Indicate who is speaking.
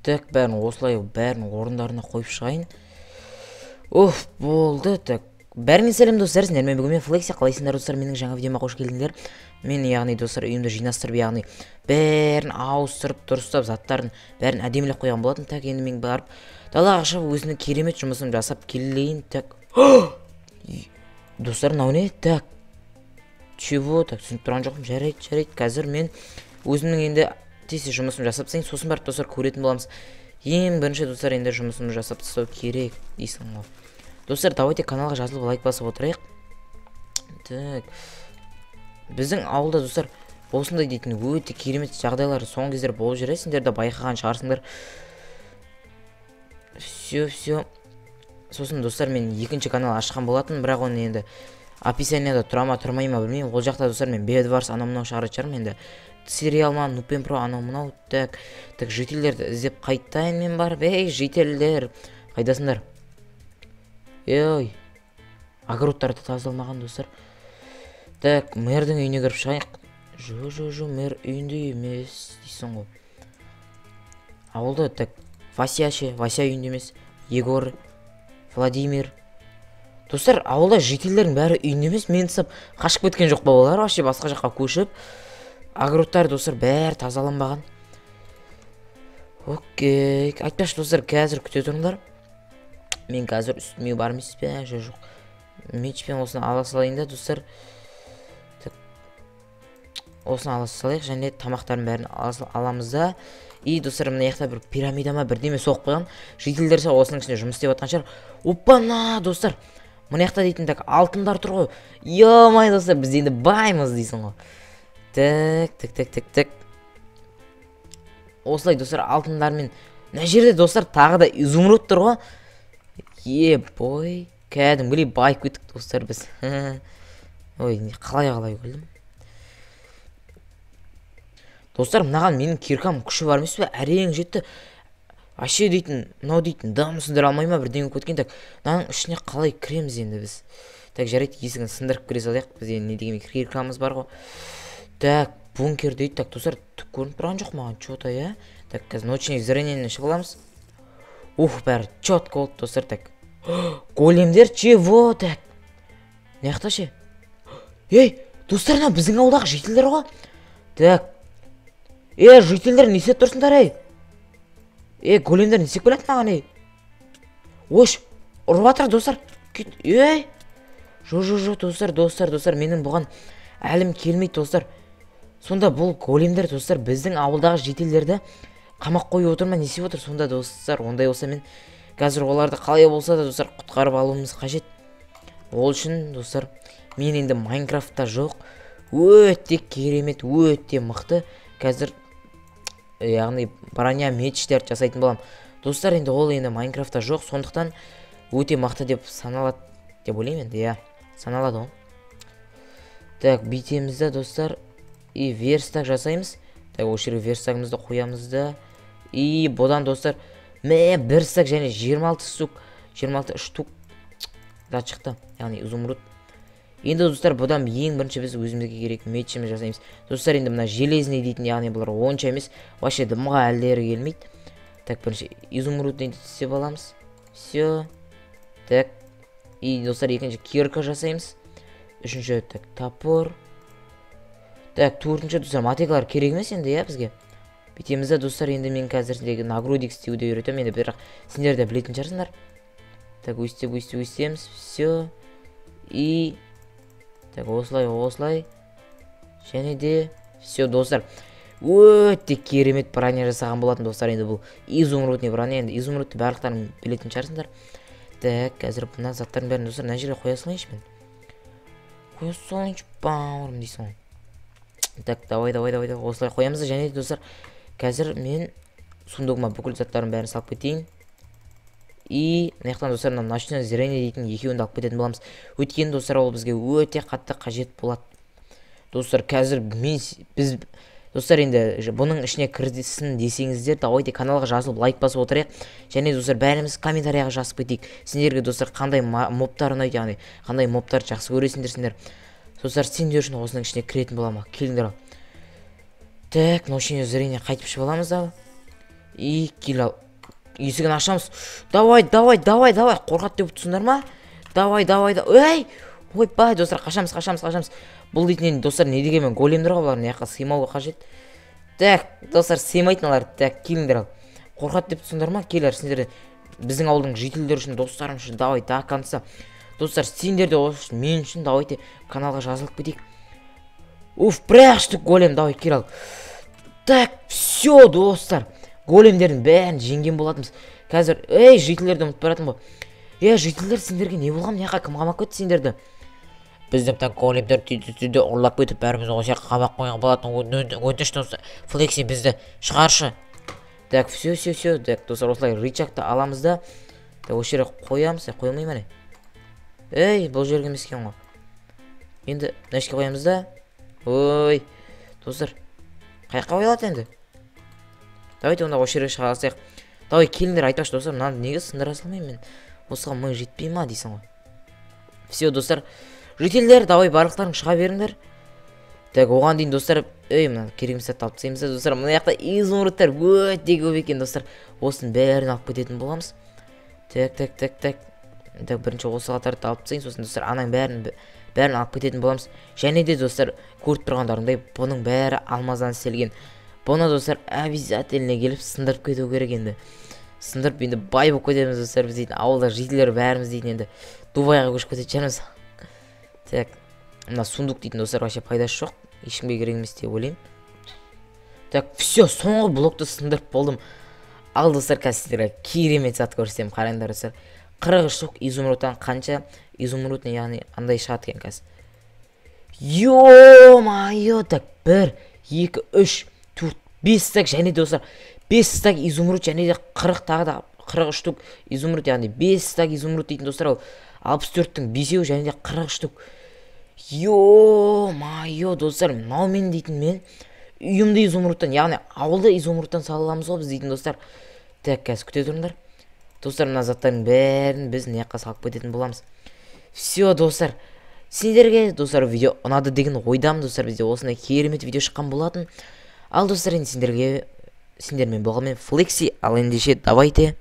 Speaker 1: Так, бәрін осылай, бәрін орындарына қойып шығайын. Оф, болды. Так, бәріңе сәлем, достар, сендермен бүгін мен, Флекси. Қалайсыңдар, достар? Менің жаңа видеома қош келдіңдер. Мен, яғни, достар, үйімді жинастырып, яғни бәрін ауыстырып, дұрыстап, заттарын бәрін әдемілеп қойған болатын. Так, енді мен барып далаға шығып, өзімнің керемет жұмысымды жасап келейін. Так, достар, мынау не? Так, чего? Так, түсініп тұрған жоқпын. Жарайды, жарайды, қазір мен өзімнің енді тез тез жұмысымды жасап тастайын, сосын барып, достар, көретін боламыз. Ең бірінші, достар, енді жұмысымды жасап тастау керек дейсің ғой. Достар, давайте каналға жазылып, лайк басып отырайық. Так, біздің ауылда, достар, осындай дейтін өте керемет жағдайлар соңғы кездері болып жүр, сендер де байқаған шығарсыңдар. Все, все. Сосын, достар, мен екінші канал ашқан болатын, бірақ оны енді описанияда тұра ма, тұрмай ма, білмеймін. Ол жақта, достар, мен Бедварс, анау мынау шығаратын шығармын енді, сериал ма, Нупен Про, анау мынау. Так, так, жительдерді іздеп қайтайын мен барып. Ей, жительдер, қайдасыңдар? Ей, огородтарды тазаламаған, достар. Так, мэрдің үйіне кіріп шығайық. Жо, жо, жо, мэр үйінде емес дейсің ғой ауылда. Так, Вася ше? Вася үйінде емес. Егор, Владимир. Достар, ауылда жительдердің бәрі үйінде емес. Мені тастап қашып кеткен жоқ па олар вообще, басқа жаққа көшіп? Огородтар, достар, бәрі тазаланбаған. Окей, айтпақшы, достар, қазір күте тұрыңдар. Мен қазір үстіме бар емес пе? Жоқ, жоқ, мечпен осыны ала салайын да, достар. Так, осыны ала салайық және тамақтардың бәрін аламыз да. И, достар, мына жақта бір пирамида ма, бірдеме соғып қойған. Жительдер осының ішінде жұмыс істеп жатқан шығар. Опа-на, достар, мына жақта дейтін, так, алтындар тұр ғой. Ё-моё, достар, біз енді баймыз дейсің ғой. Так, так, так, так, так, осылай, достар, алтындармен. Мына жерде, достар, тағы да изумруд тұр ғой. Ебой, кәдімгідей байып кеттік, достар, біз. Ой, қалай, қалай өлдім, достар? Мынаған менің киркам күші бар емес пе, әрең жетті вообще дейтін. Мынау дейтін дым сындыра алмай ма, бірдеңе болып кеткен. Так, мынаның ішіне қалай кіреміз енді біз? Так, жарайды, есігін сындырып кіре салайық. Біз енді не дегенмен киркамыз бар ғой. Так, бункер дейді. Так, достар, түк көрініп тұрған жоқ маған че-то, иә. Так, қазір ночное зрениені ішіп аламыз. Ух, бәрі четко болды, достар. Так, големдер, чего? Так, мына жақта ше? Ей, достар, мынау біздің ауылдағы жительдер ғой. Так, е, жительдер, не істеп тұрсыңдар? Ей, е, големдер не істеп келеді маған? Ей, ош, ұрып жатыр, достар. Кет, ей, жо, жо, жо, достар, достар, достар, менің бұған әлім келмейді, достар. Сонда бұл големдер, достар, біздің ауылдағы жительдерді қамақ қойып отыр ма, не істеп отыр сонда, достар? Ондай болса, мен қазір оларды қалай болса да, достар, құтқарып алуымыз қажет. Ол үшін, достар, мен енді Майнкрафтта жоқ өте керемет, өте мықты қазір, яғни броня, мечтерді жасайтын боламын, достар. Енді ол енді Майнкрафтта жоқ, сондықтан өте мықты деп саналады деп ойлаймын енді, иә, саналады ғой. Так, бүйтеміз да, достар, и верстак жасаймыз. Так, осы жерге верстагымызды қоямыз да. И бұдан, достар, мә, бір стак және 26 штук, 26 штук зат шықты, яғни изумруд. Енді, достар, бұдан ең бірінші біз өзімізге керек мечіміз жасаймыз, достар. Енді мына железный дейтін, яғни бұлар онша емес вообще, дымға әлдері келмейді. Так, бірінші изумрудныйды істеп аламыз. Все. Так, и, достар, екінші кирка жасаймыз, үшінші, так, топор. Так, төртінші, достар, мотыгалар керек емес енді, иә, бізге. Бүйтеміз да, достар. Енді мен қазір сендерге нагрудник істеуді үйретемін енді, бірақ сендер де білетін шығарсыңдар. Так, өйстіп, өйстіп, өйстеміз. Все. И так, осылай, осылай және де все. Достар, өте керемет броня жасаған болатын, достар. Енді бұл изумрудный броня. Енді изумрудты барлықтарың білетін шығарсыңдар. Так, қазір мына заттардың бәрін, достар, мына жерге қоя салайыншы, мен қоя салайыншы, бауырым дейсің ғой. Так, давай, давай, давай, давай, осылай қоямыз да. Және де, достар, қазір мен сундугыма бүкіл заттардың бәрін салып кетейін. И мына жақтан, достар, мына ночное зрение дейтін екеуін де алып кететін боламыз, өйткені, достар, ол бізге өте қатты қажет болады. Достар, қазір мен біз, достар, енді бұның ішіне кірсін десеңіздер, давайте каналға жазылып, лайк басып отырайық. Және, достар, бәріміз комментарияға жазып кетейік, сендерге, достар, қандай мобтар ұнайды, яғни қандай мобтар жақсы көресіңдер сендер. Достар, сендер үшін осының ішіне кіретін боламын, келіңдер. Ал, так, ночное зрение қайтып ішіп аламыз. Ал, И кел, ал, есігін ашамыз. Давай, давай, давай, давай, қорқады деп тұрсыңдар ма? Давай, давай, ей, ойбай, достар, қашамыз, қашамыз, қашамыз. Бұл дейтін енді, достар, не дегенмен големдер ғой, бұлар мына жаққа сыймауға қажет. Так, достар, сыймайтын алар. Так, келіңдер, ал, қорқады деп тұрсыңдар ма? Келер, сендер біздің ауылдың жительдері үшін, достарым үшін, давай до конца. Достар, сендер де осы үшін, мен үшін, давайте каналға жазылып кетейік. Уф, бір ақ штук голем, давай, кел, ал. Так, все, достар, големдердің бәрін жеңген болатынбыз қазір. Ей, жительдерді ұмытып баратырмын ғой. Е, жительдер, сендерге не болған? Мына жаққа кім қамап кетті сендерді?
Speaker 2: Бізді мына големдер түнде ұрлап кетіп, бәріміз осы жаққа қамап қойған болатын. Өтініш, достар, Флекси, бізді шығаршы.
Speaker 1: Так, все, все, все. Так, достар, осылай рычагты аламыз да, так, осы жерге қоямыз. Қоя алмаймын, әне. Ей, бұл жерге емес екен ғой енді, мына жерге қоямыз да. Ой, достар, қай жаққа қойылады енді? Давайте онда осы жерге шығара салайық. Давай, келіңдер. Айтпақшы, достар, мынаны неге сындыра салмаймын мен? Осыған ми жетпей ма дейсің ғой. Все, достар, жительдер, давай, барлықтарың шыға беріңдер. Так, оған дейін, достар, ей, мына керек емес затты алып тастаймыз да. Достар, мына жақта изумрудтар өте көп екен, достар, осының бәрін алып кететін боламыз. Так, так, так, так, так, бірінші осы қатарды алып тастайын, сосын, достар, ананың бәрін алып кететін боламыз. Және де, достар, көріп тұрғандарыңдай, бұның бәрі алмаздан істелген. Бұны, достар, обязательно келіп сындырып кету керек енді. Сындырып, енді бай болып кетеміз, достар, біз дейтін, ауылда жительдер бәріміз дейтін енді Дубайға көшіп кететін шығармыз. Так, мына сундук дейтін, достар, вообще пайдасы жоқ, ешкімге керек емес деп ойлаймын. Так, все, соңғы блокты сындырып болдым. Ал, достар, қазір сіздерге керемет зат көрсетемін. Қараңдар, достар, 43 штук изумрудтан қанша изумрудный, яғни андай шығады екен қазір. Ё-моё! Так, бір, екі, үш, төрт, бес стак. Және де, достар, бес стак изумруд және де 40, тағы да 43 штук изумруд, яғни бес стак изумруд дейтін, достар, ол 64-тің бесеуі және де 40 штук. Ё-моё, достар, мынаумен дейтін мен үйімді изумрудтан, яғни ауылды изумрудтан сала аламыз ғой біз дейтін, достар. Так, қазір күте тұрыңдар, достар, мына заттардың бәрін біз мына жаққа салып кететін боламыз. Все, достар, сендерге, достар, видео ұнады деген ойдамын. Достар, бізде осындай керемет видео шыққан болатын. Ал, достар, енді сендерге, сендермен болған мен, Флекси. Ал ендеше, давайте.